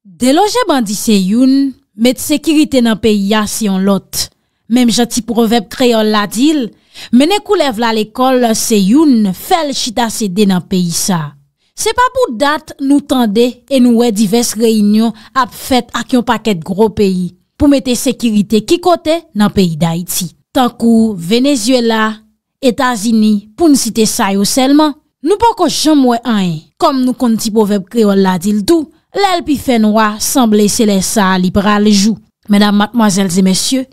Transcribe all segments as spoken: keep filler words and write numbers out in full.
Deloje bandi se youn, met sekirite nan peyi a se yon lòt. Menm jan ti pwovèb kreyòl la di l, mennen koulèv la lekòl se youn, fè l chita se de nan peyi sa a. Se pa pou dat nou tande e nou wè divès reyinyon ap fèt ak yon pakèt gwo peyi pou mete sekirite ki kote nan peyi Dayiti, tankou Venezyela, Etazini, pou n site sa yo sèlman. Nou poko janm wè anyen. Kòm nou konn ti pwovèb kreyòl la di l tou, lè l pi fè nwa, sanble se lè sa a li pral jou. Medam, madmwazèl e mesye,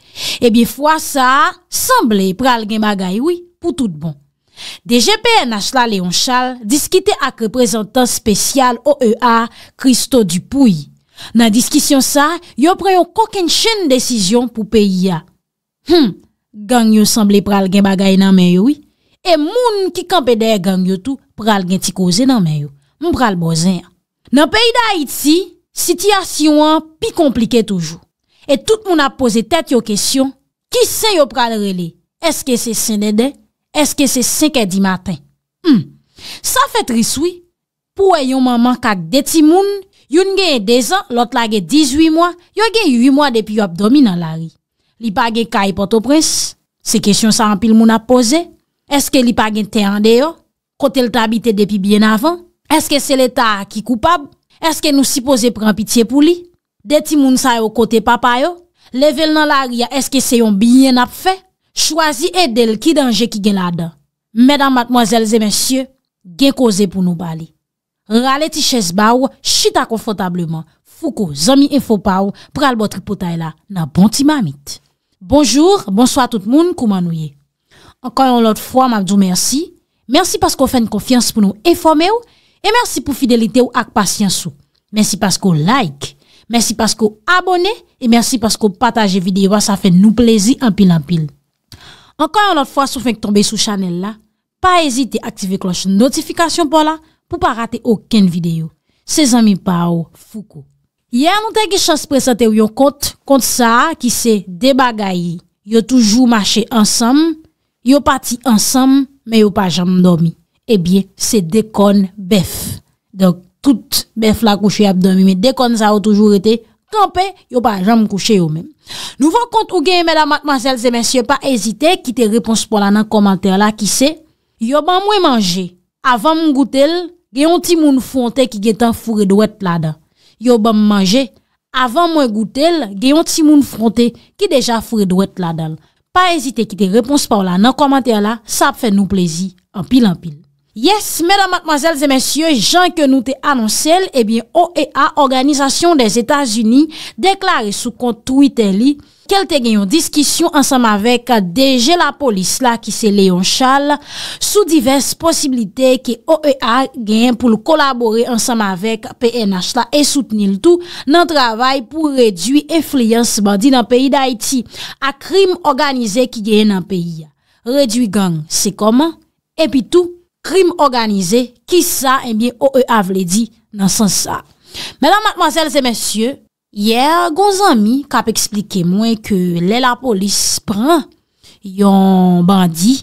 ebyen fwa sa a, sanble pral gen bagay wi, pou tout bon. D G P N H la, Léon Charles, diskite ak reprezantan espesyal O E A, Christo Dupuy. Nan diskisyon sa, yo pran yon kokennchenn desizyon pou peyi a. Hum, gang yo sanble pral gen bagay nan men yo wi. E moun ki kanpe dèyè gang yo tou pral gen ti koze nan men yo. M pral ba w zen an. Nan peyi Dayiti, sitiyasyon an pi konplike toujou. E tout moun ap poze tèt yo kesyon, ki sen yo pral rele? Èske se Sen Denden? Èske se senkè di maten? Hum, sa fè tris wi. Pou wè yon manman k ak de timoun, youn genyen dezan, lòt la gen dizuit mwa, yo gen uit mwa depi yo ap dòmi nan lari. Li pa gen kay Pòtoprens? Se kesyon sa anpil moun ap poze. Èske li pa gen tè andeyò, kote l t abite depi byen avan? Èske se Leta a ki koupab? Èske nou sipoze pran pitye pou li? De timoun sa yo, kote papa yo? Leve l nan lari a, èske se yon byen n ap fè? Chwazi ede l, ki danje ki gen ladan? Medam, madmwazèl e mesye, gen koze pou nou pale. Rale ti chèz ba w, chita konfòtableman. Fouco, zanmi enfo pa w, pral ba w tripotay la nan bon ti mamit. Bonjou, bonswa tout moun, kouman nou ye? Ankò yon lòt fwa, m ap di w mèsi. Mèsi paske w fè n konfyans pou nou enfòme w, e mèsi pou fidelite w ak pasyans ou. Mèsi paske w like, mèsi paske w abòne, e mèsi paske w pataje videyo a, sa fè nou plezi anpil anpil. Ankò yon lòt fwa, si w fenk tonbe sou chanèl la, pa ezite aktive klòch notifikasyon pa w la pou w pa rate okenn videyo. Se zanmi pa w, Fouco. Yè, nou te gen chans prezante w yon kont, kont sa a ki se de bagay yo toujou mache ansanm, yo pati ansanm, men yo pa janm dòmi. Ebyen, se de kòn bèf. Donk, tout bèf la kouche ap dòmi, men de kòn sa yo toujou rete kanpe, yo pa janm kouche yo menm. Nouvo kont ou genyen, medam, madmwazèl e mesye, pa ezite kite repons pa w la nan kòmantè la ki se, yo ban mwen manje. Avan m goute l, gen yon timoun fwonte ki gentan foure dwèt ladan. Yo ban m manje. Avan mwen goute l, gen yon timoun fwonte ki deja foure dwèt ladan l. Pa ezite kite repons pa w la nan kòmantè la, sa ap fè nou plezi anpil anpil. Yes, medam, madmwazèl e mesye, jan ke nou te anonse l, ebyen, O E A, Òganizasyon dè Etazini, deklare sou kont Twitter li ke l te gen yon diskisyon ansanm avèk D G lapolis la ki se Léon Charles sou divès posiblite ke O E A gen pou l kolabore ansanm avèk P N H la e soutni l tou nan travay pou redui enfliyans bandi nan peyi Dayiti ak krim òganize ki genyen nan peyi a. Redui gang, se kòman? Epi tou, krim òganize, kisa, ebyen, O E A vle di nan sans sa? Medam, madmwazèl e mesye, yè, gon zanmi k ap eksplike mwen ke lè lapolis pran yon bandi,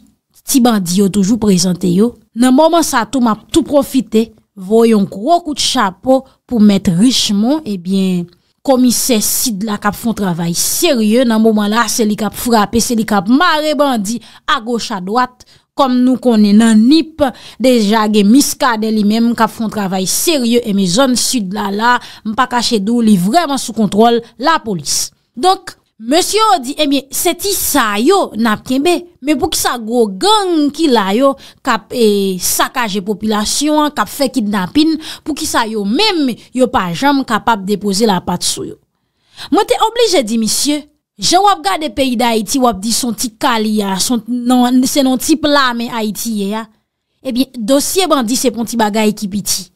ti bandi yo toujou prezante yo. Nan moman sa tou, m ap tou pwofite voye yon gwo kout chapo pou mèt Richemond, ebyen, komisè Sid la k ap fè yon travay serye nan moman la, se li k ap frape, se li k ap mare bandi agoch adwat. Kòm nou konnen nan Nip, deja gen Miskaden li menm k ap fè yon travay serye, enben zòn Sid la la, m pa kache di w, li vrèman sou kontwòl lapolis. Donk, mesye yo di, ebyen, se ti sa yo n ap kenbe. Men poukisa gwo gang ki la yo k ap, e, sakaje popilasyon an, k ap fè kidnapin, poukisa yo menm yo pa janm kapab depoze lapat sou yo? Mwen te oblije di misye, jan w ap gade peyi Dayiti, w ap di se yon ti kali a, se yon, non, se nan yon ti pla men Ayiti ye a. Ebyen, dosye bandi se pa yon ti bagay ki piti.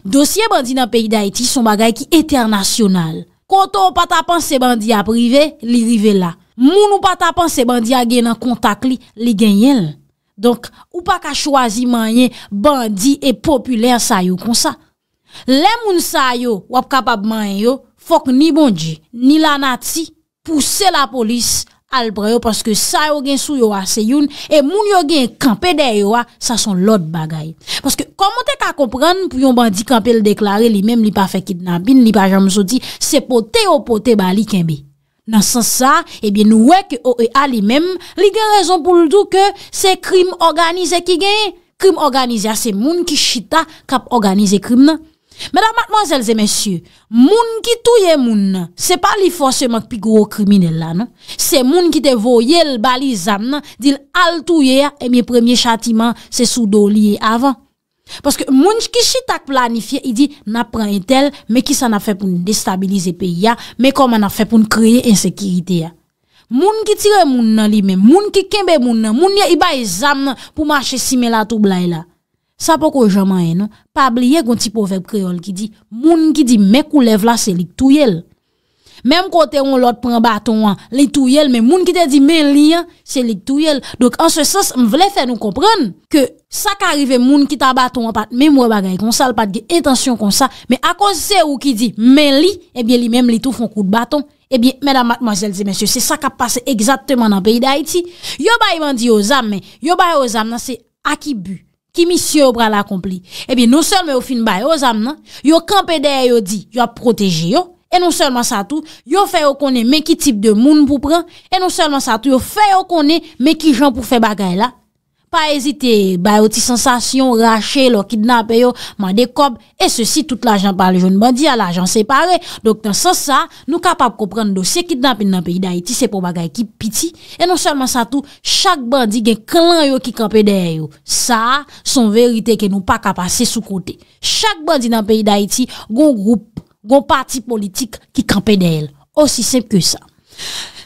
Dosye bandi nan peyi Dayiti se yon bagay ki entènasyonal. Kote w pa ta panse bandi ap rive, li rive la. Moun ou pa ta panse bandi a gen nan kontak li, li genyen l. Donk, ou pa ka chwazi manyen bandi e popilè sa yo konsa. Lè moun sa yo, w ap kapab manyen yo, fòk ni Bondye, ni lanati, pouse lapolis al pran yo, paske sa yo gen sou yo a se youn, e moun yo gen kanpe dèyè yo a, sa se yon lòt bagay. Paske kòman w te ka konprann pou yon bandi kanpe l deklare li menm li pa fè kidnapin, li pa janm soti, se pote yo pote ba li kenbe. Nan sans sa, ebyen nou wè ke O E A li menm, li gen rezon pou l di w ke se krim òganize ki genyen. Krim òganize a se moun ki chita k ap òganize krim nan. Medam, madmwazèl e mesye, moun ki touye moun nan, se pa li fòseman k pi gwo kriminèl la non. Se moun ki te voye l ba li zam nan, di l al touye a, ebyen premye chatiman se sou do li ye avan. Paske moun ki chita k planifye, li di n ap pran entèl, men kisa n ap fè pou n destabilize peyi a, men kòman n ap fè pou n kreye ensekirite a. Moun ki tire moun nan li menm, moun ki kenbe moun nan, moun li bay zam nan pou mache simen latwoublay la. Sa poko janm anyen non. Pa bliye gon ti pwovèb kreyòl ki di, moun ki di men koulèv la se li k touye l. Menm kote yon lòt pran baton an, li touye l, men moun ki te di men li an, se li k touye l. Donk an se sans, m vle fè nou konprann ke sa ka rive moun ki ta baton an pa t menm wè bagay konsa, l pa t gen entansyon konsa, men akoz se ou ki di men li, ebyen li menm li tou fè yon kout baton. Ebyen, medam, madmwazèl e mesye, se sa k ap pase egzakteman nan peyi Dayiti. Yo bay bandi yo zam, men yo ba yo zam nan se a ki bi, ki misyon yo pral akonpli. Ebyen, non sèlman yo fin ba yo zam nan, yo kanpe dèyè yo di yo ap pwoteje yo, e non sèlman sa tou, yo fè yo konnen men ki tip de moun pou pran, e non sèlman sa tou, yo fè yo konnen men ki jan pou fè bagay la. Pa ezite, ba yo ti sansasyon, rache, lè w kidnape yo, mande kòb, e sesi tout lajan pa al jwenn bandi a, lajan separe. Donk nan sans sa, nou kapab konprann dosye kidnapin nan peyi Dayiti se pa yon bagay ki piti. E non sèlman sa tou, chak bandi gen klan yo ki kanpe dèyè yo. Sa a, se yon verite ke nou pa ka pase sou kote. Chak bandi nan peyi Dayiti gon gwoup, gon pati politik ki kanpe dèyè l. Osi senp ke sa.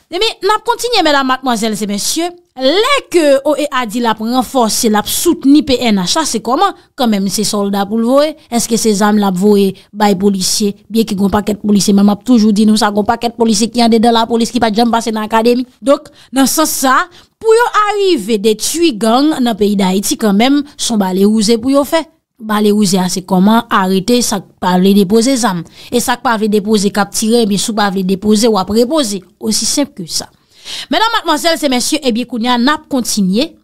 Ebyen, n ap kontinye, medam, madmwazèl e mesye. Lè ke O E A di l ap ranfòse, l ap soutni P N H la, se kòman? Kanmenm, se sòlda pou l voye? Èske se zam l ap voye bay polisye? Byenke gon pakèt polisye, men m ap toujou di nou sa, gon pakèt polisye ki andedan lapolis ki pa t janm pase nan akademi. Donk, nan sans sa, pou yo arive detwi gang nan peyi Dayiti kanmenm, se yon bale wouze pou yo fè. Bale wouze a se kòman arete sa k pa vle depoze zam. E sa k pa vle depoze k ap tire, ebyen si w pa vle depoze, w ap repoze. Osi senp ke sa. Medam, madmwazèl e mesye, ebyen kounye a n ap kontinye.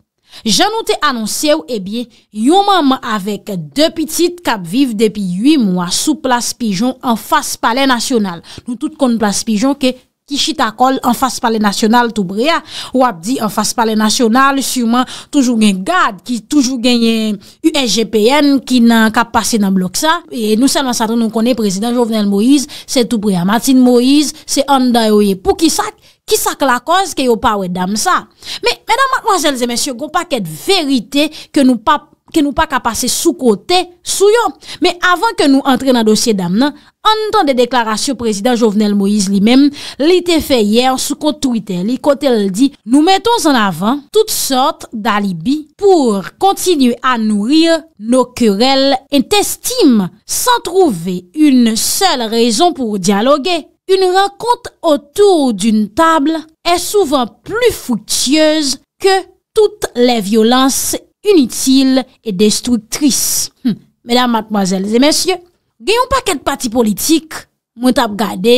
Jan nou te anonse w, ebyen, yon manman avèk de pitit k ap viv depi uit mwa sou Plas Pijon anfas Palè Nasyonal. Nou tout konn Plas Pijon ke ki chita kò l anfas Palè Nasyonal tou pre a. W ap di anfas Palè Nasyonal, siman toujou gen gad ki toujou genyen U S G P N ki nan, k ap pase nan blòk sa. E non sèlman sa tou, nou konnen prezidan Jovenel Moïse se tou pre a. Martine Moïse se anndan yo ye. Poukisa? Kisa k lakòz ke yo pa wè dam sa? Men, medam, madmwazèl e mesye, gon pakèt verite ke nou pa, ke nou pa ka pase sou kote sou yo. Men avan ke nou antre nan dosye dam nan, ann tande deklarasyon prezidan Jovenel Moïse li menm, li te fè yè sou kont Twitter li, kote l di, nous mettons en avant toutes sortes d'alibis pour continuer à nourrir nos querelles intestimes sans trouver une seule raison pour dialoguer. Une rencontre autour d'une table est souvent plus fructueuse que toutes les violences inutiles et destructrices. Hmm. Medam, madmwazèl e mesye, gen yon pakèt pati politik, mwen t ap gade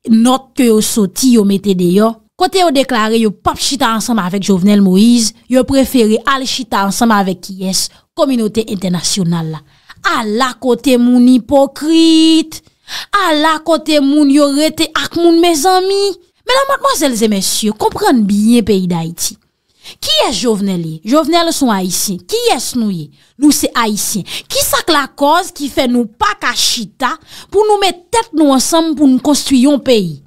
nòt ke yo soti, yo mete deyò, kote yo deklare yo p ap chita ansanm avèk Jovenel Moïse, yo prefere al chita ansanm avèk kiyès? Kominote entènasyonal la. Ala kote moun ipokrit! Ala kote moun yo rete ak moun, mezanmi! Medam, madmwazèl e mesye, konprann byen peyi Dayiti. Kiyès Jovenel ye? Jovenel se yon Ayisyen. Kiyès nou ye? Nou se Ayisyen. Kisa k lakòz ki fè nou pa ka chita pou nou met tèt nou ansanm pou n konstwi yon peyi?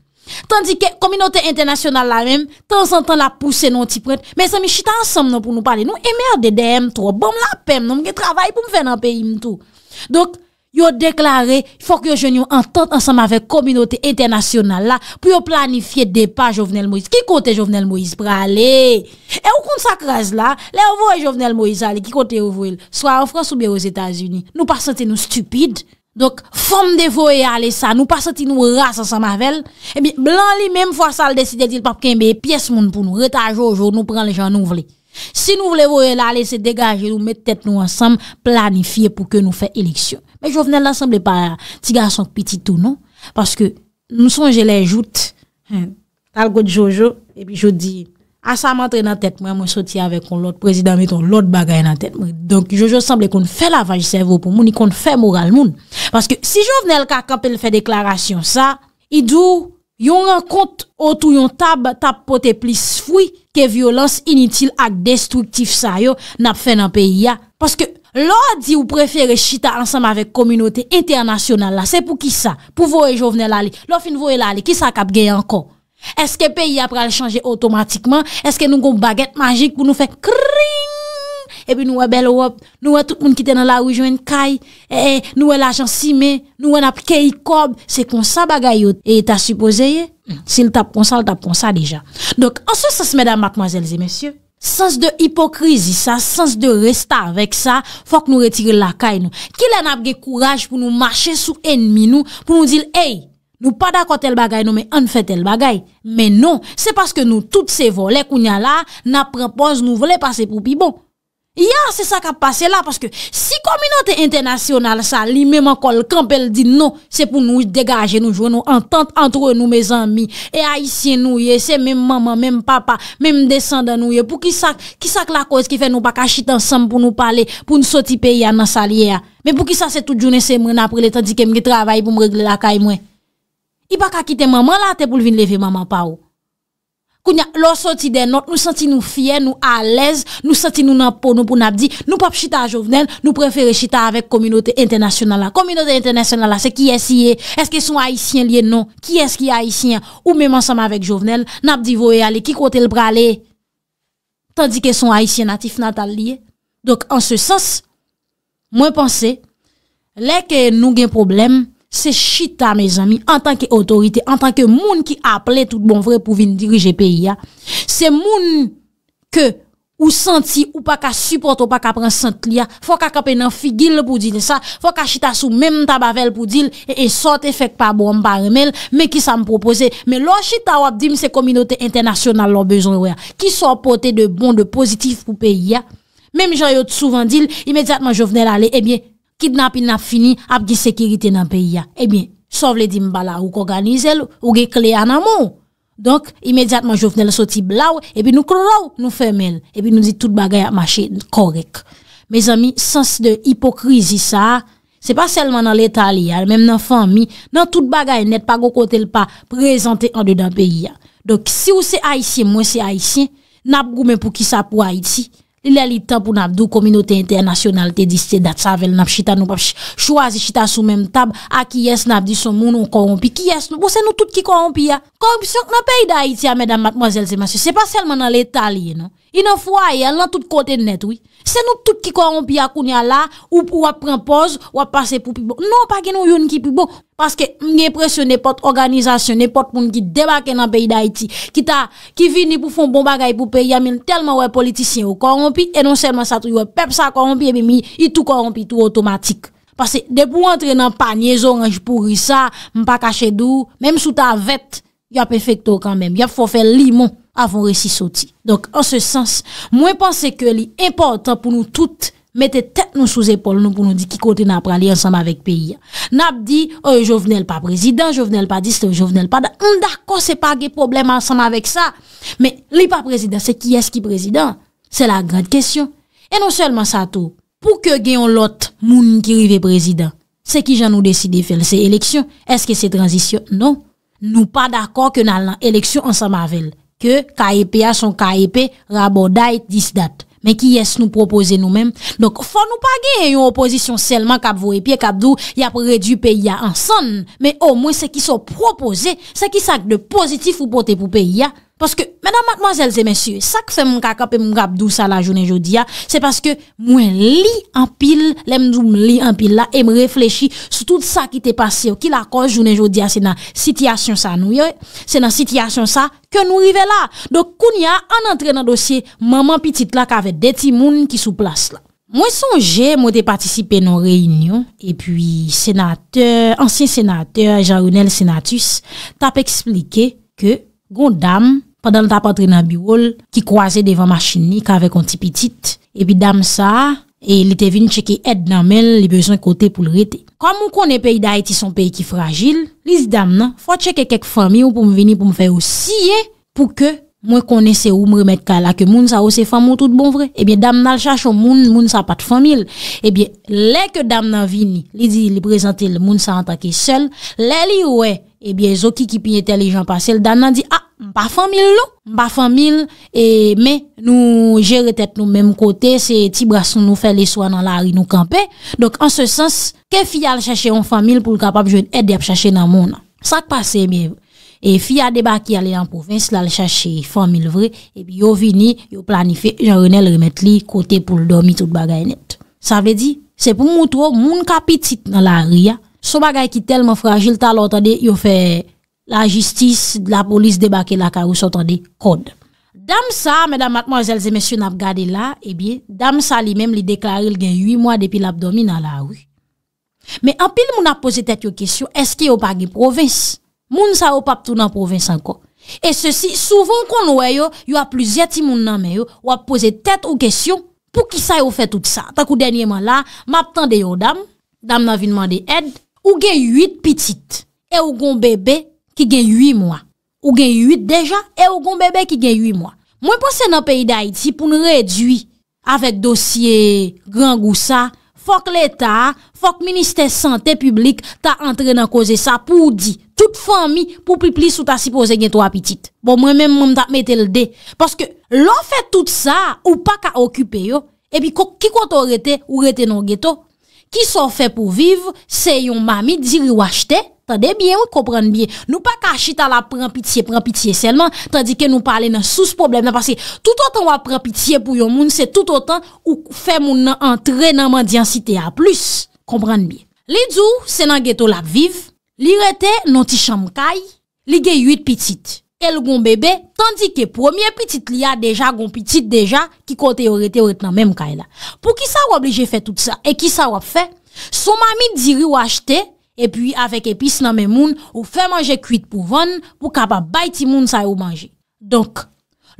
Tandike kominote entènasyonal la menm, tanzantan l ap pouse nou yon ti pwent. Mezanmi, chita ansanm non pou nou pale. Nou enmède dèyè m twòp. Ban m lapè m non, m gen travay pou m fè nan peyi m tou. Donk, yo deklare fòk yo jwenn yon antant ansanm avèk kominote entènasyonal la pou yo planifye depa Jovenel Moïse. Ki kote Jovenel Moïse prale? E ou konn sa k raz la? Lè yo voye Jovenel Moïse ale, ki kote yo voye l? Swa an Frans oubyen Ozetazini. Nou pa santi nou stipid? Donk, fanm de voye ale sa, nou pa santi nou raz ansanm avè l? Ebyen, blan li menm fwa sa l deside di l p ap kenbe pyès moun pou nou. Ret a jojo, nou pran l jan nou vle. Si nou vle voye l ale, se degaje nou, met tèt nou ansanm, planifye pou ke nou fè eleksyon. Men Jovenel la sanble pa ti gason k piti tou non, paske nou sonje lè jout, hmm, t al kot Jojo, Epi jodi a sa m antre nan tèt mwen, mwen soti avèk yon lòt prezidan, met yon lòt bagay nan tèt mwen. Donk, Jojo sanble konn fè lavaj sèvo pou moun, li konn fè moral moun. Paske si Jovenel ka kanpe l fè deklarasyon sa, li di w yon rankont otou yon tab t ap pote plis fwi ke vyolans initil ak destriktif sa yo n ap fè nan peyi a. Paske lè w di w prefere chita ansanm avèk kominote entènasyonal la, se pou kisa? Pou voye Jovenel ale. Lè w fin voye l ale, kisa k ap genyen ankò? Èske peyi a pral chanje otomatikman? Èske nou gon bagèt majik pou nou fè kring? Epi nou wè bèl wòb, nou wè tout moun ki te nan lari jwenn kay, e, e, nou wè lajan simen, nou wè n ap keyi kòb. Se konsa bagay yo e ta sipoze ye. Si l t ap konsa, l t ap konsa deja. Donk, an se sans, medam, madmwazèl e mesye, sans de ipokrizi sa, sans de restavèk sa, fòk nou retire l lakay nou. Kilè n ap gen kouraj pou nou mache sou ènmi nou, pou nou di l, ey, nou pa dakò tèl bagay non, men ann fè tèl bagay? Men non, se paske nou tout se vòlè kounye a la, n ap pran pòz nou vle pase pou pi bon. Ya, se sa k ap pase la, paske si kominote entènasyonal sa, li menm ankò, l kanpe, l di non, se pou nou degaje nou, jwenn yon antant antre nou, mezanmi. E ayisyen nou ye, se menm manman, menm papa, menm desandan nou ye. Poukisa, kisa k lakoz ki fè nou pa ka chita ansanm pou nou pale, pou n soti peyi a nan sa l ye a? Men poukisa se tout jounen se mwen n ap rele, tandike m gen travay pou m regle lakay mwen? Li pa ka kite manman l atè pou l vin leve manman pa w. Kounye a, lè w soti dèyè nòt, nou santi nou fyè, nou alèz, nou santi nou nan po nou pou n ap di, nou p ap chita a Jovenel, nou prefere chita avèk kominote entènasyonal la. Kominote entènasyonal la, se kiyès li ye? Èske se yon ayisyen li ye? Non. Kiyès ki ayisyen an? Ou menm ansanm avèk Jovenel, n ap di voye ale, ki kote l prale? Tandike se yon ayisyen natif natal li ye. Donk, an se sans, mwen panse, lè ke nou gen pwoblèm, se chita, mezanmi, antanke otorite, antanke moun ki aple tout bon vre pou vin dirije peyi a. Se moun ke ou santi ou pa ka sipòte, ou pa ka pran sant li a, fò w ka kanpe nan figi l pou di l sa, fò w ka chita sou menm tab avè l pou di l, e, e sa w te fè k pa bon an, m pa renmen l, men kisa m pwopoze. Men lè w chita, w ap di m se kominote entènasyonal la w bezwen wè a. Kisa w pote de bon, de pozitif pou peyi a? Menm jan yo t souvan di l, imedyatman Jovenel ale, ebyen, kidnapin ap fini, ap gen sekirite nan peyi a. Ebyen, sa w vle di m pa la, ou k òganize l, ou gen kle a nan men w. Donk, imedyatman Jovenel soti blaw, epi nou klow, nou fèmen l. Epi nou di tout bagay ap mache kòrèk. Mezanmi, sans de ipokrizi sa a, se pa sèlman nan Leta li a, menm nan fanmi, nan tout bagay nèt, pa gon kote l pa prezante andedan peyi a. Donk, si w se ayisyen, mwen se ayisyen, n ap goumen pou kisa pou Ayiti? Li lè li tan pou n ap di w kominote entènasyonal te di se dat sa avè l n ap chita, nou p ap ch-, chwazi chita sou menm tab a kiyès n ap di se yon moun, yon kòwonpi. Kiyès nou? Bon, se nou tout ki kòwonpi a. Kòripsyon k nan peyi Dayiti a, medam, madmwazèl e mesye, se pa sèlman nan Leta li ye, non. Li nan fwaye a, l nan tout kote nèt, wi. Se nou tout ki kòwonpi a kounye a la, ou, ou ap pran pòz, w ap pase pou pi bon. Non, pa gen nou youn ki pi bon. Paske m gen enpresyon nenpòt òganizasyon, nenpòt moun ki debake nan peyi Dayiti, ki ta, ki vini pou fè yon bon bagay pou peyi a, men l tèlman wè politisyen yo kòwonpi, e non sèlman sa tou, li wè pèp sa kòwonpi, epi li, li tou kòwonpi tou otomatik. Paske depi w antre nan panye zoranj pouri sa, m pa kache di w, menm si w ta vèt, y ap enfekte w kanmenm. Y ap fè w fè limon avan w resi soti. Donk, an se sans, mwen panse ke li enpòtan pou nou tout mete tèt nou sou zepòl nou pou nou di ki kote n a prale ansanm avèk peyi a. N ap di, o, Jovenel pa prezidan, Jovenel pa dis, Jovenel pa da-, m dakò, se pa gen pwoblèm ansanm avèk sa. Men, li pa prezidan, se kiyès ki prezidan? Se la grande question. E non sèlman sa tou, pou ke gen yon lòt moun ki rive prezidan, se kijan nou deside fè l? Se eleksyon? Èske se tranzisyon? Non. Nou pa dakò ke n al nan eleksyon ansanm avè l. Ke K E P a se yon K E P rabòday dis dat. Men kiyès nou pwopoze nou menm? Donk, fò nou pa genyen yon opozisyon sèlman k ap voye pye, k ap di w y ap redui peyi a an sann. Men omwen, se kisa w pwopoze, se kisa k de pozitif ou pote pou peyi a. Paske, medam, madmwazèl e mesye, sa k fè m ka kanpe, m ap di w sa la jounen jodi a, se paske mwen li anpil, lè m di w m li anpil la, e m reflechi sou tout sa ki te pase yo, ki lakòz jounen jodi a se nan sitiyasyon sa nou ye, se nan sitiyasyon sa ke nou rive la. Donk, kounye a, ann antre nan dosye manman pitit la k avè de timoun ki sou plas la. Mwen sonje mwen te patisipe nan yon reyinyon, epi senatè, ansyen senatè Jean Renel Senatus t ap eksplike ke gon dam, pandan l t ap antre nan biwo l, ki kwaze devan machin li, k avèk yon ti pitit. Epi dam sa a, e li te vin tcheke èd nan men l, li bezwen kote pou l rete. Kòm ou konnen peyi Dayiti se yon peyi ki frajil, li di dam nan, fò w tcheke kèk fanmi w pou m vini pou m fè yo siye pou ke mwen konnen se ou m remèt kay la, ke moun sa yo se fanmi w tout bon vre. Ebyen, dam nan al chache yon moun, moun sa pa t fanmi l. Ebyen, lè ke dam nan vini, li di li prezante l moun sa antanke sè l, lè li wè, ebyen, Zokiki pi entèlijan pase l, dam nan di, a, m pa fanmi l non, m pa fanmi l, e, men nou jere tèt nou menm kote, se ti bras nou nou fè leswa nan lari nou kanpe. Donk, an se sans, ke fi a al chache yon fanmi l pou l kapab jwenn èd y ap chache nan moun nan. Sa k pase, ebyen, e fi a debake ale nan pwovens, l al chache fanmi l vre, epi yo vini, yo planifye, Jean Renel remèt li kote pou l dòmi, tout bagay nèt. Sa vle di, se pou moutre w, moun ka pitit nan lari a, se yon bagay ki tèlman frajil, talè w tande yo fè lajistis, lapolis debake lakay ou san w tande kòd. Dam sa, medam, madmwazèl e mesye n ap gade la, ebyen, dam sa li menm, li deklare l gen uit mwa depi l ap dòmi nan lari. Men anpil moun ap poze tèt yo kesyon, èske yo pa gen pwovens? Moun sa yo p ap tou nan pwovens ankò. E sesi, souvan w konn wè yo, yo ap plizyè timoun nan men yo, w ap poze tèt ou kesyon, poukisa yo fè tout sa? Tankou dènyèman la, m ap tande yon dam, dam nan vin mande èd, ou gen uit pitit, e ou gon bebe ki gen uit mwa. Ou gen uit deja, e ou gon bebe ki gen uit mwa. Mwen panse nan peyi Dayiti pou n redui avèk dosye grangou sa, fòk Leta, fòk ministè sante piblik ta antre nan koze sa pou w di tout fanmi pou pi plis ou ta sipoze gen twa pitit. Bon, mwen menm, mwen m t ap mete l de. Paske lè w fè tout sa, ou pa ka okipe yo, epi ko-, ki kote w rete, ou rete nan yon geto. Kisa w fè pou viv, se yon mamit diri w achte, tande byen wi, konprann byen. Nou pa ka chita la pran pitye, pran pitye sèlman, tandike nou pa ale nan sous pwoblèm nan, paske toutotan w ap pran pitye pou yon moun, se toutotan ou fè moun nan antre nan mandyansite a plis. Konprann byen. Li di w se nan geto l ap viv, li rete nan ti chanm kay, li gen uit pitit, e l gon bebe, tandike premye pitit li a deja gon pitit deja, ki kote yo rete, yo ret nan menm kay la. Poukisa w oblije fè tout sa? E kisa w ap fè? Se yon mamit diri w achte, epi avèk epis nan men moun, ou fè manje kwit pou vann, pou kapab bay timoun sa yo manje. Donk,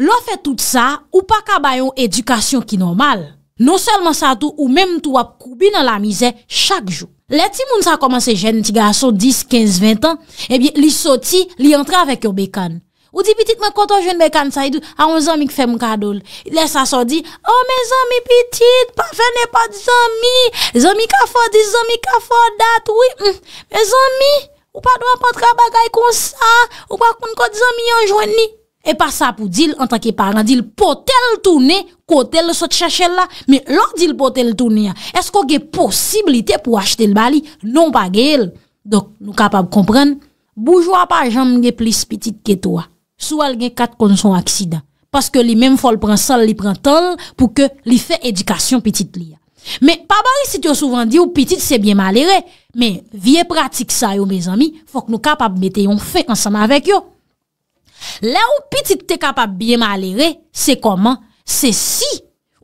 lè w fè tout sa, ou pa ka bay yon edikasyon ki nòmal. Non sèlman sa tou, ou menm tou w ap koubi nan lamizè chak jou. Lè timoun sa kòmanse jèn, ti gason dis, kenz, ven tan, ebyen, li soti, li antre avèk yon bekàn. Ou di, "Pitit mwen, kote w jwenn bekàn sa?" Li di, "A, yon zanmi k fè m kado l." Lè sa sa w di, "O, mezanmi, pitit, pa fè nenpòt zanmi. Zanmi ka fè w dis, zanmi ka fè w dat, wi. Hmm. Mezanmi, ou pa dwe ap antre a bagay konsa. Ou pa konn kot zanmi an jwenn li." E pa sa pou di l antanke paran, di l pote l tounen kote l sot chèche l la. Men lè w di l pote l tounen an, èske w gen posiblite pou w achte l ba li? Non, w pa genyen l. Donk, nou kapab konprann, boujwa pa janm gen plis pitit ke twa. Si w wè l gen kat, konn se yon aksidan. Paske li menm fò l pran san l, li pran tan l pou ke li fè edikasyon pitit li a. Men, pa bò isit yo souvan di w pitit se byen malere. Men, vye pratik sa yo, mezanmi, fòk nou kapab mete yon fen ansanm avèk yo. Lè yon pitit te kapab byen malere, se kòman? Se si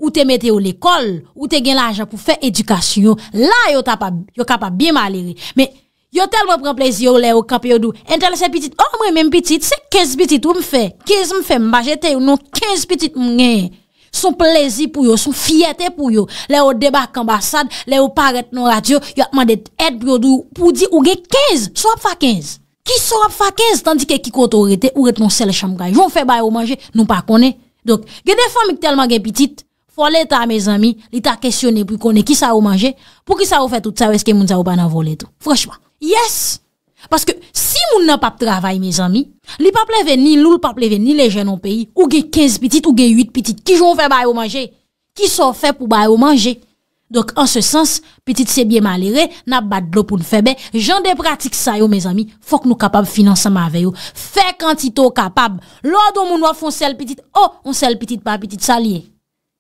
ou te mete yo lekòl, ou te gen lajan pou fè edikasyon yo, la yo ta pa, yo kapab byen malere. Men, yo tèlman pran plezi yo lè yo kanpe, yo di w, "Entèl se pitit, o, mwen menm pitit, se kenz pitit wi m fè, kenz m fè, m pa jete youn non, kenz pitit m genyen." Se yon plezi pou yo, se yon fyète pou yo. Lè yo debake anbasad, lè yo parèt nan radyo, y ap mande èd pou yo di w, pou di ou gen kenz, sa w ap fè a kenz? Kisa w ap fè a kenz, tandike ki kote w rete, ou ret nan yon sèl chanm kay? Jan w fè ba yo manje, nou pa konnen. Donk, gen de fanmi k tèlman gen pitit, fò Leta, mezanmi, li ta kesyone pou l konnen kisa yo manje, poukisa yo fè tout sa yo, èske moun sa yo pa nan vòlè tou? Franchman. Yes! Paske si moun nan p ap travay, mezanmi, li p ap leve ni lou, li p ap leve ni lejè nan peyi, ou gen kenz pitit, ou gen uit pitit, kijan w fè ba yo manje? Kisa w fè pou ba yo manje? Donk, an se sans, pitit se byen malere, n ap bat dlo pou n fè bè. Jan de pratik sa yo, mezanmi, fòk nou kapab fin ansanm avè yo. Fè kantite w kapab. Lè w di yon moun w ap fè yon sèl pitit, o, yon sèl pitit pa pitit, sa l ye?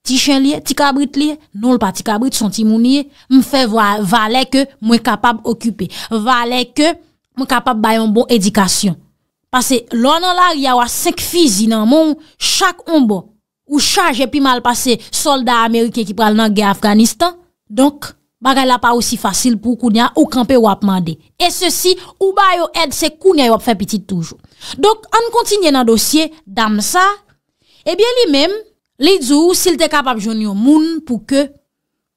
Ti chen l ye? Ti kabrit l ye? Non, l pa ti kabrit, se yon timoun li ye. M fè vwa-, valè ke mwen kapab okipe. Valè ke mwen kapab bay yon bon edikasyon. Paske lè w nan lari a, w a senk fizi nan men w, chak yon bò. Ou chaje pi mal pase sòlda ameriken ki pral nan gè Afganistan. Donk, bagay la pa osi fasil pou w kounye a, ou kanpe, w ap mande. E sesi, ou ba yo èd, se kounye a yo ap fè pitit toujou. Donk, ann kontinye nan dosye dam sa. Ebyen, li menm, li di w, si l te kapab jwenn yon moun pou ke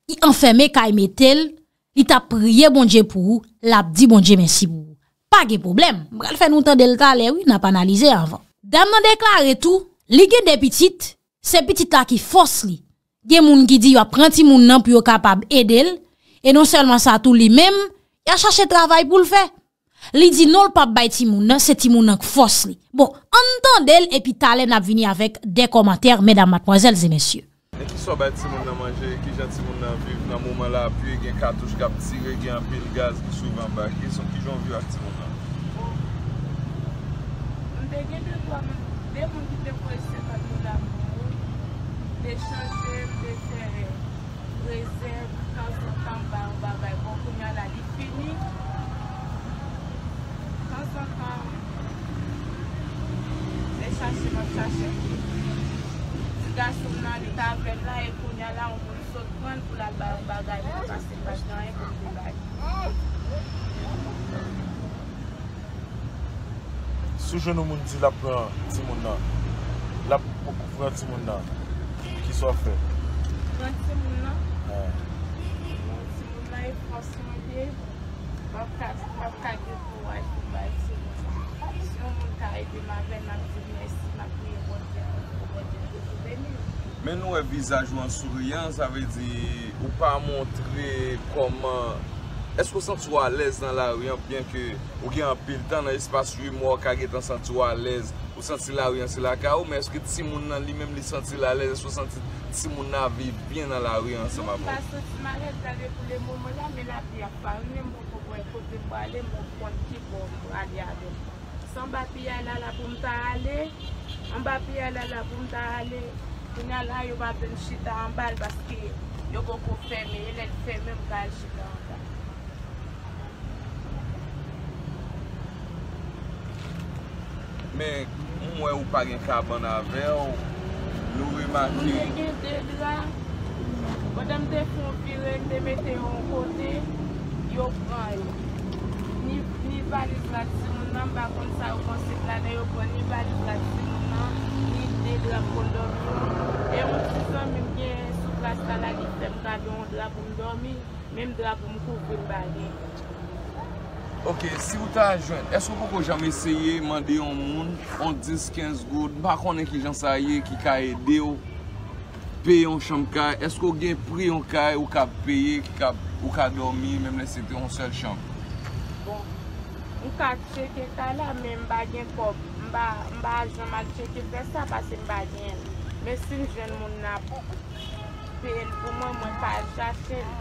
li anfème kay mete l, li t ap priye Bondye pou ou, l ap di Bondye mèsi pou ou. Pa gen pwoblèm, m pral fè nou tande l talè, wi, n ap analize anvan. Dam nan deklare tou, Li gen de pitit, se pitit la ki fòs li. Gen moun ki di y ap pran timoun nan pou yo kapab ede l, e non sèlman sa tou li menm, y a chache travay pou l fè. Li di non l p ap bay timoun nan, se timoun nan k fòs li. Bon, ann tande l epi talè n ap vini avèk de kòmantè, medam, madmwazèl e mesye. Men kisa w bay timoun nan manje, kijan timoun nan viv nan moman lapli, gen katouch k ap tire, gen anpil gaz ki souvan anba, kijan, kijan w viv ak timoun nan? Bon, m te gen de twa moun, de moun ki te voye senkant dola pou mwen, m te chanje, m te fè rezèv, tanzantan m ba yon bagay. Bon, kounye a la, li fini. Tanzantan, se chache m ap chache. Ti gason m nan, li t avè m la, e kounye a la, yon moun sot pran l pou l al bay yon bagay pou mwen, paske m pa t gen anyen pou m te bay. Si w jwenn yon moun di l ap pran timoun nan, l ap pran timoun nan, kisa w ap fè? Pran timoun nan? Wi. Bon, timoun nan e fòs mwen ye. M ap ka, m ap ka gen kouraj pou m bay timoun nan. Si yon moun ka ede m avè l, m ap di l mèsi, m ap priye Bondye pou Bondye toujou beni l. Men nou wè vizaj ou an souriyan, sa vle di ou pa montre kòman, èske w santi w alèz nan lari an, byenke ou gen anpil tan nan espas uit mwa, ou ka gentan santi w alèz, ou santi lari an se lakay ou, men èske timoun nan li menm li santi l alèz, èske w santi timoun nan ap viv byen nan lari an ansanm avè w? Non, m pa santi m alèz, gade pou le moman la, men lapli ap parime, m poko wè kote m prale, m poko konn ki bò m prale avè l. Se anba piyay la la pou m ta ale, anba piyay la la pou m ta ale. Kounye a la, yo pa vle m chita anba l paske yo poko fèmen, e lè l fèmen, m ka al chita anba. Men, m wè ou pa gen kabann avè w, nou remake. M te gen de dra. Pandan m te fè yon vire, m te mete yo yon kote, yo pran yo. Ni, ni valiz rad timoun nan, m pa konn sa yo panse k ladan, yo pran ni valiz rad timoun nan, ni de dra m konn dòmi yo. E yon ti zanmi m gen sou plas la, la li fè m kado yon dra pou m dòmi, menm dra pou m kouvri m pa gen. Oke, si w ta jwenn, èske w poko janm eseye mande yon moun yon dis, kenz goud, m pa konnen kijan sa ye, ki ka ede w peye yon chanm kay, èske w gen pri yon kay ou ka peye, ki ka, ou ka dòmi, menm lè se te yon sèl chanm? Bon, m ka tcheke kay la, men m pa gen kòb. M pa, m pa janm al tcheke fè sa, paske m pa gen l. Men si m jwenn moun nan ap peye l pou mwen, mwen ka al chache l.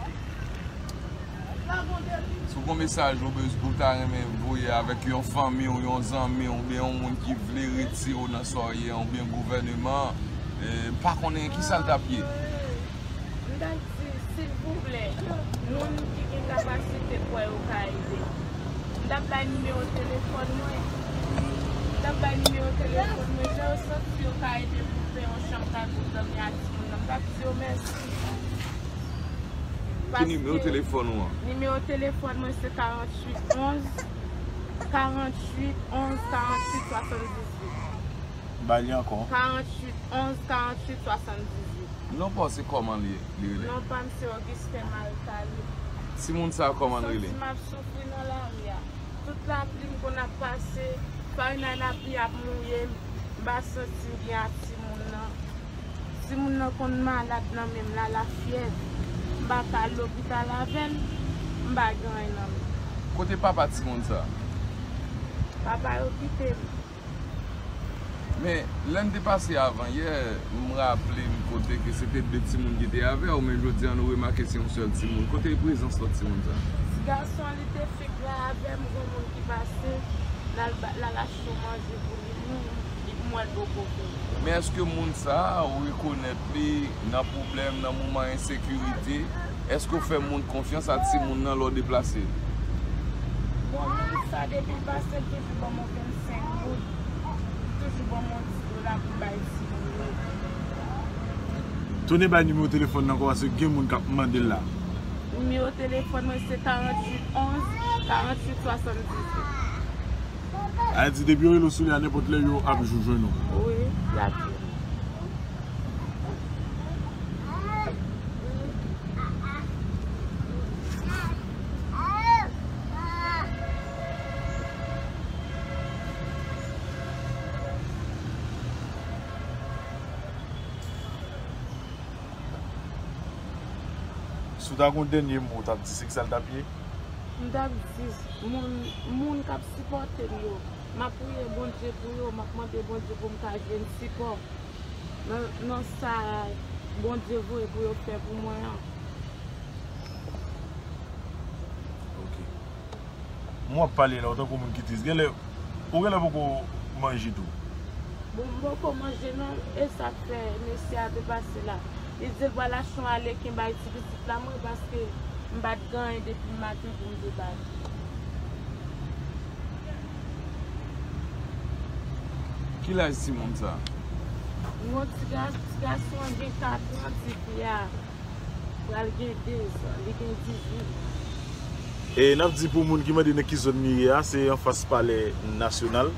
Si w gon mesaj ou bez-, ou ta renmen voye avèk yon fanmi w, yon zanmi w, oubyen yon moun ki vle retire w nan sa w ye an, oubyen gouvèneman an, e, m pa konnen kisa l t ap ye. M t ap di, silvouplè, moun ki gen kapasite kwè yo ka ede. M t ap bay nimewo telefòn mwen. M t ap bay nimewo telefòn mwen. Jan yo santi yo ka ede pou fè yon chanm kay pou dòmi a timoun nan, m t ap di yo mèsi. Ki nimewo telefòn ou an? Nimewo telefòn mwen se karanntuit onz, karanntuit onz, karanntuit swasanndizuit. Ba li ankò. Karanntuit onz, karanntuit swasanndizuit. Non pa w se kòman li, li rele? Non pa m se Augustin Marcalou. Timoun sa a kòman l rele? Santi m ap soufri nan lari a. Tout lapli m konn ap pase, fay nan lapli ap mouye m, m pa santi m byen ak timoun nan. Timoun nan konn malad nan men m la, lafyèv. M pa ka al lopital avè l, m pa gen anyen nan men m. Kote papa timoun sa a? Papa yo kite m. Men, lè n te pase avan yè, m raple m kote ke se te de timoun ki te avè w, men jodi a nou remake se yon sèl timoun. Kote prezans lòt timoun sa? Ti gason an, li te fenk la avè m, gon moun ki pase, l al ba-, l al achte yon manje pou li, m, m wè l poko vini. Men èske moun sa a, ou rekonèt li nan pwoblèm, nan moman ensekirite? Èske w fè moun konfyans a timoun nan lè w deplase? Bon, moun sa, depi l pase, l toujou ban m yon vennsenk goud. Li toujou ban m yon ti dola pou m bay timoun yo. Tounen bay nimewo telefòn nan ankò, paske gen moun k ap mande l la. Nimewo telefòn mwen se karanntuit onz, karanntuit swasanndizuit. A di, depi yo rele w sou li a nenpòt lè, yo ap jou jwenn ou. Wi, y ap jwenn. Si w ta gen yon dènye mo, w t ap di se ki sa l t ap ye? M t ap di moun, moun k ap sipòte m yo, m ap priye Bondye pou yo, m ap mande Bondye pou m ka jwenn sipò nan, nan sa Bondye voye pou yo fè pou mwen an. Ok. Mwen w ap pale la, ou tankou moun ki tris. Genlè, ou genlè poko manje tou. Bon, m poko manje non, e sa k fè mesye a te pase la. Li di l pral achte yon aleken bay ti pitit la mwen paske m pa t gen anyen depi maten pou m te bay. Ki laj timoun sa? Yon ti ga-, ti gason an gen kat an, ti fi a pral gen de zan, li gen dizuit. E n ap di pou moun ki mande nan ki zòn li ye a, se anfas Palè Nasyonal.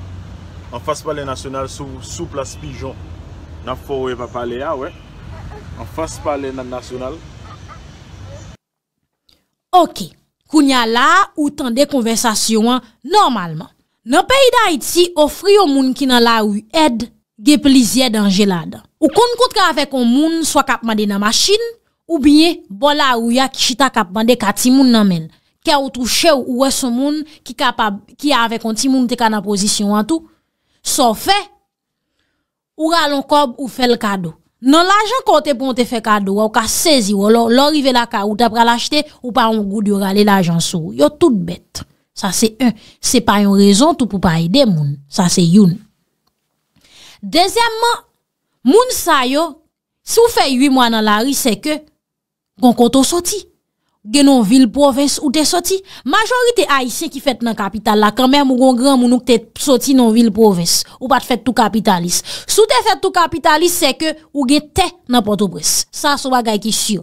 Anfas Palè Nasyonal, sou, sou plas Pijon. N ap fè w wè pa palè a, wè. Anfas Palè na-, Nasyonal. Ok, kounye a la a, ou tande konvèsasyon an nòmalman. Nan peyi Dayiti, ofri yon moun ki nan lari èd gen plizyè danje ladan. Ou konn kontre avèk yon moun swa k ap mande nan machin, oubyen bò lari a ki chita k ap mande ka timoun nan men l. Kè w touche w, ou wè s on moun ki kapab, ki avèk yon timoun te ka nan pozisyon an tou. Sa w fè? Ou rale yon kòb, ou fè l kado. Nan lajan ke w te pran, w te fè kado a, ou ka sezi w. Lè, lè w rive lakay ou, ou ta pral achte, ou pa yon goud, yo rale lajan sou ou. Yo tout bèt. Sa se en. Se pa yon rezon tou pou pa ede moun. Sa se youn. Dezyèmman, moun sa yo, si w fè uit mwa nan lari, se ke gon kote w soti. Gen yon vil pwovens ou te soti. Majorite Ayisyen ki fèt nan kapital la, kanmenm ou gon granmoun ou k te soti nan yon vil pwovens. Ou pa t fèt tou kapitalis. Si w te fèt tou kapitalis, se ke ou gen tè nan Pòtoprens. Sa se yon bagay ki si.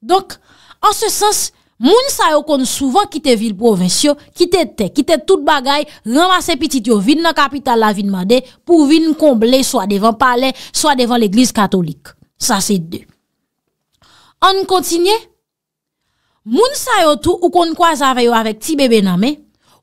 Donk, an se sans, moun sa yo konn souvan kite vil pwovens yo, kite tè, kite tout bagay, ranmase pitit yo, vin nan kapital la, vin mande, pou vin konble swa devan palè, swa devan legliz katolik. Sa se de. Ann kontinye. Moun sa yo tou, ou konn kwaze avè yo avèk ti bebe nan men,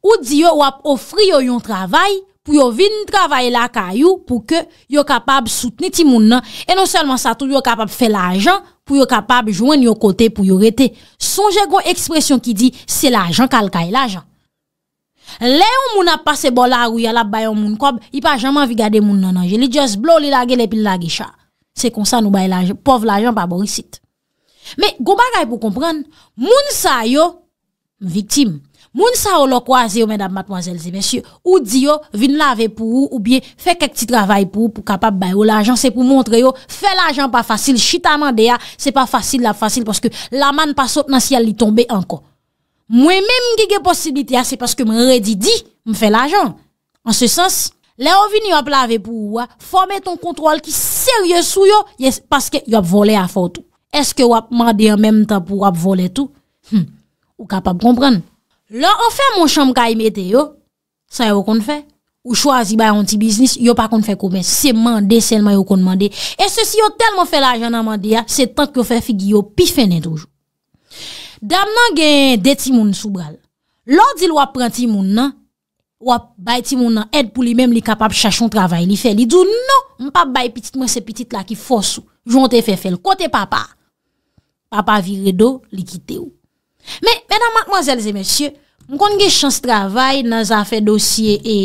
ou di yo w ap ofri yo yon travay pou yo vin travay lakay ou pou ke yo kapab soutni timoun nan, e non sèlman sa tou, yo kapab fè lajan pou yo kapab jwenn yon kote pou yo rete. Sonje gon ekspresyon ki di, se lajan k al kay lajan. Lè yon moun ap pase bò lari a, l ap bay yon moun kòb, li pa janm anvi gade moun nan nan je. Li just blow, li lage l epi l lage cha. Se konsa nou bay lajan, pòv lajan pa bò isit. Men, gon bagay pou konprann, moun sa yo, viktim. Moun sa yo, lè w kwaze yo, medam, madmwazèl e mesye, ou di yo, vin lave pou ou, oubyen fè kèk ti travay pou ou, pou kapab bay yo lajan, se pou montre yo, fè lajan pa fasil, chita mande a, se pa fasil, l ap fasil, paske lamann pa sot nan syèl, li tonbe ankò. Mwen menm ki gen posiblite a, se paske mwen redi di, m fè lajan. An se sans, lè yo vini yo ap lave pou ou a, fò w mete yon kontwòl ki serye sou yo, yes, paske y ap vòlè afè w tou. Èske w ap mande an menm tan pou w ap vòlè tou? Hmm, ou kapab konprann. Lè w anfèmen yon chanm kay mete yo, sa yo konn fè? Ou chwazi bay yon ti biznis, yo pa konn fè komès, se mande sèlman yo konn mande. E sesi yo tèlman fè lajan nan mande a, se tank yo fè figi yo pi fennen toujou. Dam nan gen de timoun sou bra l. Lè w di l w ap pran timoun nan, w ap bay timoun nan èd pou li menm, li kapab chache yon travay li fè. Li di w, "Non, m p ap bay pitit mwen, se pitit la ki fòs ou. Jan w te fè fè l. Kote papa?" Papa vire do, li kite w. Men, medam, madmwazèl e mesye, m konn gen chans travay nan zafè dosye e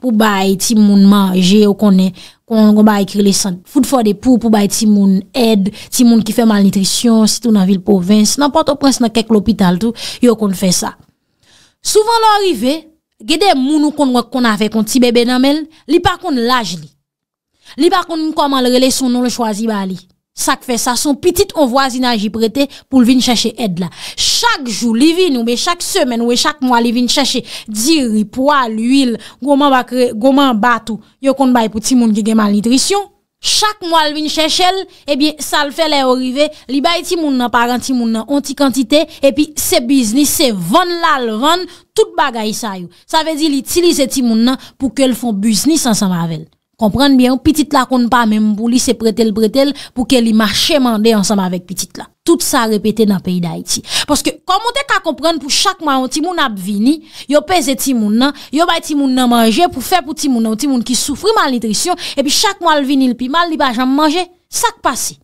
pou bay timoun manje, ou konnen, kon gon bagay ki rele sant Food for the Poor, pou bay timoun èd, timoun ki fè malnitrisyon, sitou nan vil pwovens, nan Pòtoprens, nan kèk lopital tou, yo konn fè sa. Souvan lè w rive, gen de moun ou konn wè k konn avèk yon ti bebe nan men l, li pa konn laj li. Li pa konn kòman l rele, se yon non l chwazi ba li. Sa k fè sa, se yon pitit yon vwazinaj li prete pou l vin chèche èd la. Chak jou li vini, oubyen chak semèn, oubyen chak mwa li vin chèche diri, pwa, lwil, gon manba kre-, gon manba tou, yo konn bay pou timoun ki gen malnitrisyon. Chak mwa l vin chèche l, ebyen, sa l fè lè yo rive, li bay timoun nan, paran timoun nan, yon ti kantite, epi se biznis, se vann l al vann, tout bagay sa yo. Sa vle di, li itilize timoun nan pou ke l fè yon biznis ansanm avè l. Konprann byen, pitit la konn pa menm pou li, se prete l prete l pou ke li mache mande ansanm avèk pitit la. Tout sa repete nan peyi Dayiti. Paske, kòman w te ka konprann pou chak mwa yon timoun ap vini, yo peze timoun nan, yo bay timoun nan manje pou fè pou timoun nan, yon timoun ki soufri malnitrisyon, epi chak mwa l vini, l pi mal, li pa janm manje. Sa k pase?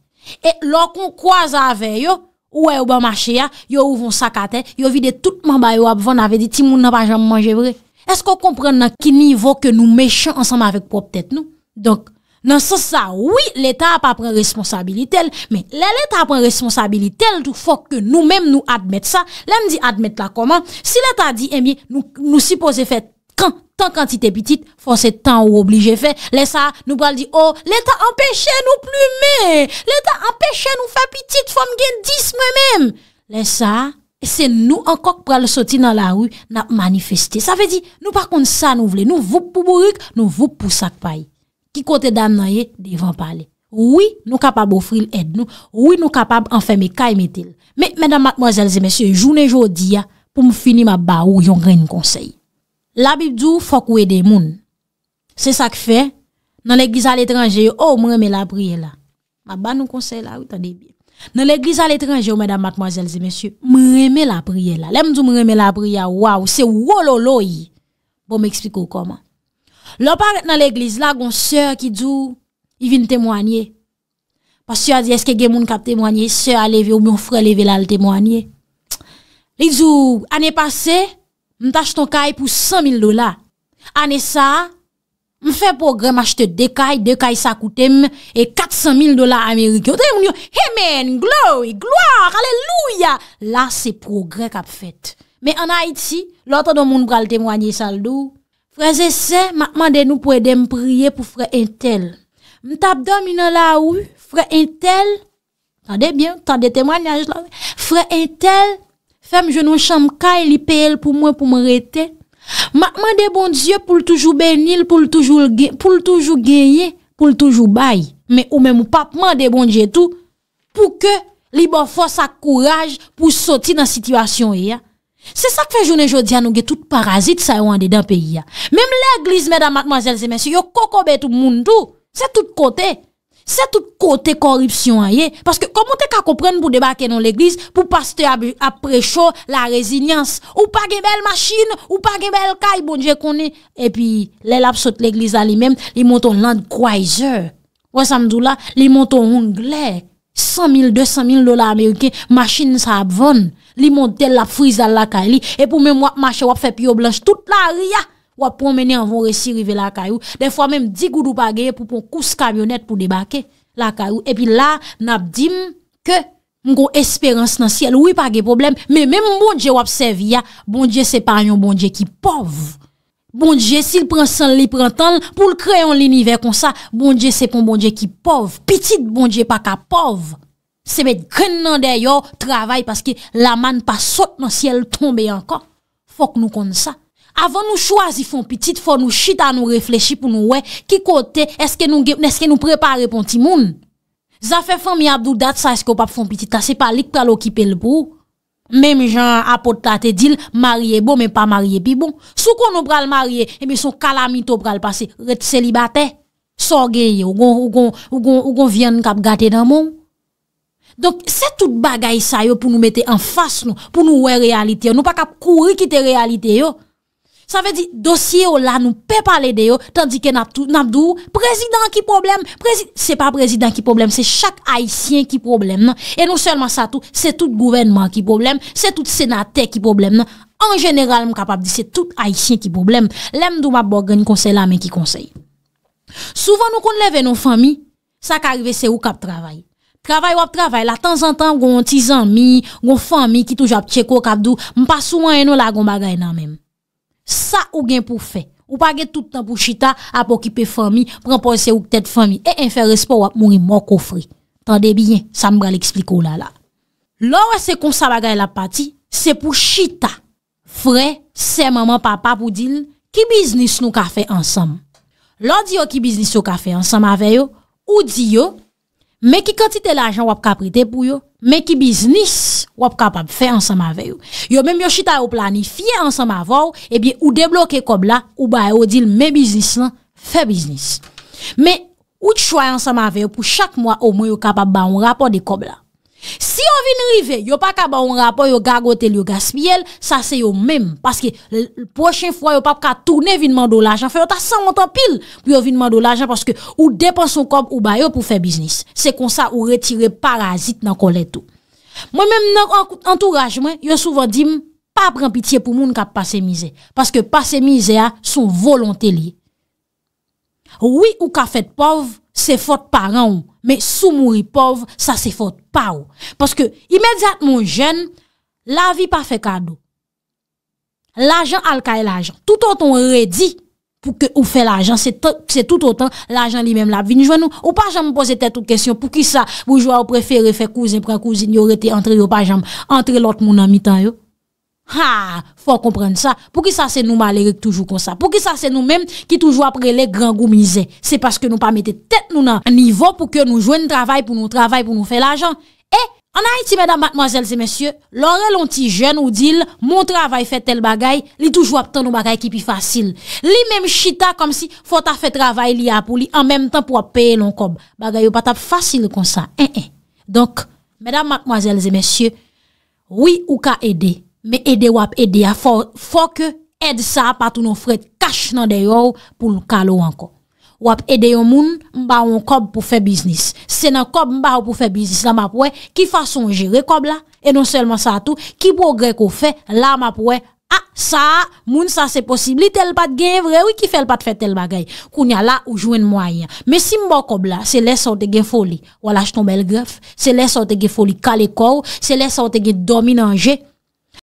E lè w kon kwaze avè yo, ou wè yo ba w mache a, yo ouvri yon sak atè, yo vide tout manba yo ap vann, sa vle di timoun nan pa janm manje vre. Èske w konprann nan ki nivo ke nou mechan ansanm avèk pwòp tèt nou? Donk, nan sans sa, wi, Leta a pa pran responsabilite l, men lè Leta a pran responsabilite l tou, fòk ke nou menm nou admèt sa. Lè m di admèt la kòman? Si Leta di, ebyen, nou, nou sipoze fè kan, tan kantite pitit, fò se tan ou oblije fè. Lè sa a, nou pral di, o, Leta anpeche nou plimen, Leta anpeche nou fè pitit, fò m gen dis mwen menm. Lè sa a, se nou ankò k pral soti nan lari, n ap manifeste. Sa vle di, nou pa konn sa nou vle. Nou voup pou bourik, nou voup pou sak pay. Ki kote dam nan ye? Devan palè. Wi, nou kapab ofri l èd nou. Wi, nou kapab anfème kay mete l. Men, medam, madmwazèl e mesye, jounen jodi a, pou m fini, m ap ba ou yon grenn konsèy. Labib di w fòk ou ede moun. Se sa k fè, nan legliz aletranje yo, o, mwen renmen lapriyè la. M ap ba nou konsèy la, wi, tande byen. Nan legliz aletranje yo, medam, madmwazèl e mesye, mwen renmen lapriyè la. Lè m di w mwen renmen lapriyè a, waw, se wololoy. Bon, m eksplike w kòman. Lè w parèt nan legliz la, gon sè ki di w, li vin temwanye. Pastè a di, èske gen moun k ap temwanye? Sè a leve oubyen yon frè leve l al temwanye. Li di w, ane pase, m t achte yon kay pou san mil dola. Ane sa a, m fè pwogrè, m achte de kay, de kay sa koute m e kat san mil dola ameriken. Ou tande moun yo, amen, glory, glwa, alelouya. La, se pwogrè k ap fèt. Men ann Ayiti, lè w tande yon moun pral temwanye, sa l di w, frè e sè, m ap mande nou pou ede m priye pou frè entèl. M t ap dòmi nan lari, frè entèl, tande byen, tande temwanyaj la, wi. Frè entèl fè m jwenn yon chanm kay, li peye l pou mwen, pou mwen rete. M ap mande Bondye pou l toujou beni l, pou l toujou gen, pou l toujou genyen, pou l toujou bay. Men ou menm, ou p ap mande Bondye tou pou ke li ba w fòs ak kouraj pou w soti nan sitiyasyon w ye a. Se sa k fè jounen jodi a nou gen tout parazit sa yo andedan peyi a. Menm legliz, medam, madmwazèl e mesye, yo kokobe tout moun tou. Se tout kote. Se tout kote kòripsyon an ye. Paske kòman w te ka konprann pou debake nan legliz, pou pastè ap, ap preche w larezilyans? Ou pa gen bèl machin, ou pa gen bèl kay, Bondye konnen. Epi, lè l ap sot legliz la li menm, li monte yon Land Cruiser. Ou wè sa m di w la? Li monte yon Wrangler. San mil, de san mil dola ameriken, machin sa ap vann. Li monte l, l ap frize al lakay li. Epi w menm w ap mache, w ap fè pye w blanch tout lari a. W ap pwonmennen anvan w resi rive lakay ou. Dèfwa menm di goud ou pa genyen pou pran kous kamyonèt pou debake lakay ou. Epi la, n ap di m ke m gon esperans nan syèl. Wi, pa gen pwoblèm. Men menm Bondye w ap sèvi a, Bondye se pa yon Bondye ki pòv. Bondye, si l pran san l, li pran tan l pou l kreye yon linivè konsa, Bondye se pa yon Bondye ki pòv. Pitit Bondye pa ka pòv. Se met grenn nan dèyè w, travay, paske lamàn pa sot nan syèl tonbe ankò. Fòk nou konn sa. Avan nou chwazi fè yon pitit, fò nou chita, nou reflechi pou nou wè ki kote, èske nou gen, èske nou prepare pou yon timoun? Zafè fanmi ap di w dat sa, èske w p ap fè yon pitit la, se pa li k pral okipe l pou ou. Menm jan apot la te di l, marye bon, men pa marye pi bon. Si w konnen w pral marye, ebyen se yon kalamite w pral pase, ret selibatè. Sa w genyen, ou gon, ou gon, ou gon, ou gon vyann k ap gate nan men w. Donk, se tout bagay sa yo pou nou mete anfas nou, pou nou wè reyalite yo. Nou pa ka ap kouri kite reyalite yo. Sa vle di, dosye yo la, nou pè pale de yo, tandike n ap tou, n ap di w, prezidan an ki pwoblèm, prezi-, se pa prezidan ki pwoblèm, se chak Ayisyen ki pwoblèm nan. E non sèlman sa tou, se tout gouvènman an ki pwoblèm, se tout senatè ki pwoblèm nan. An jeneral, m kapab di se tout Ayisyen ki pwoblèm. Lè m di w m ap ba w grenn konsèy la, men ki konsèy. Souvan nou konn leve nan fanmi, sa ka rive se ou k ap travay. Travay w ap travay la, tanzantan, gon yon ti zanmi, gon fanmi ki toujou ap tcheke w, k ap di w, m pa sou anyen non, lage yon bagay nan men m. Sa ou gen pou fè. Ou pa gen tout tan pou chita, ap okipe fanmi, pran pòz se ou k tèt fanmi. E en, fè respè w, w ap mouri mò kofre. Tande byen, sa m pral eksplike w la la. Lè w wè se konsa bagay la ap pati, se pou chita. Frè, sè, manman, papa pou di l, ki biznis nou ka fè ansanm? Lè w di yo ki biznis yo ka fè ansanm avè yo, ou di yo, men ki kantite lajan w ap ka prete pou yo, men ki biznis w ap kapab fè ansanm avè yo. Yo menm yo chita yo planifye ansanm avè w, ebyen ou debloke kòb la, ou ba yo, ou di l, men biznis lan, fè biznis. Men ou chwazi ansanm avè yo pou chak mwa omwen yo kapab ba w yon rapò de kòb la. Si yo vin rive, yo pa ka ba w yon rapò, yo gagote l, yo gaspiye l, sa se yo menm. Paske l-, l-, pwochen fwa, yo p ap ka tounen vin mande w lajan. Fò yo ta sanwont anpil pou yo vin mande w lajan, paske ou depanse yon kòb, ou ba yo pou fè biznis. Se konsa ou retire parazit nan kò lèt ou. Mwen menm nan an- antouraj mwen, yo souvan di m, pa pran pitye pou moun k ap pase mizè. Paske pase mizè a, se yon volonte li ye. Wi, ou ka fèt pòv, se fòt paran w, men si w mouri pòv, sa se fòt pa w. Paske imedyatman w jèn, lavi pa fè kado. Lajan al kay lajan. Toutotan w redi pou ke ou fè lajan, se tan- se toutotan lajan li menm l ap vin jwenn ou. Ou pa janm poze tèt ou kesyon, poukisa boujwa yo prefere fè kouzen pran kouzin yo rete antre yo, pa janm antre lòt moun nan mitan yo? Ha! Fò w konprann sa. Poukisa se nou malere k toujou konsa? Poukisa se nou menm ki toujou ap rele grangou mizè? Se paske nou pa mete tèt nou nan nivo pou ke nou jwenn travay, pou nou travay, pou nou fè lajan. E ann Ayiti, medam, madmwazèl e mesye, lè w rele yon ti jèn, ou di l, "Mon travay fè tèl bagay," li toujou ap tann yon bagay ki pi fasil. Li menm chita kòmsi fò w ta fè travay li a pou li, an menm tan pou w ap peye l yon kòb. Bagay yo pa t ap fasil konsa. En, en. Donk, medam, madmwazèl e mesye, wi, ou ka ede, men ede w ap ede a, fò, fò ke èd sa a pa tounen yon frèt kach nan dèyè w pou l kale w ankò. W ap ede yon moun, m ba w yon kòb pou fè biznis. Se nan kòb m ba w pou fè biznis la, m ap wè ki fason w jere kòb la, e non sèlman sa tou, ki pwogrè ke w fè, la m ap wè, a, sa a, moun sa se posiblite l pa t genyen vre, wi, ki fè l pa t fè tèl bagay. Kounye a la, ou jwenn mwayen an. Men si m ba w kòb la, se lè sa w te gen foli, w al achte yon bèl grèf, se lè sa w te gen foli kale kò w, se lè sa w te gen dòmi nan je,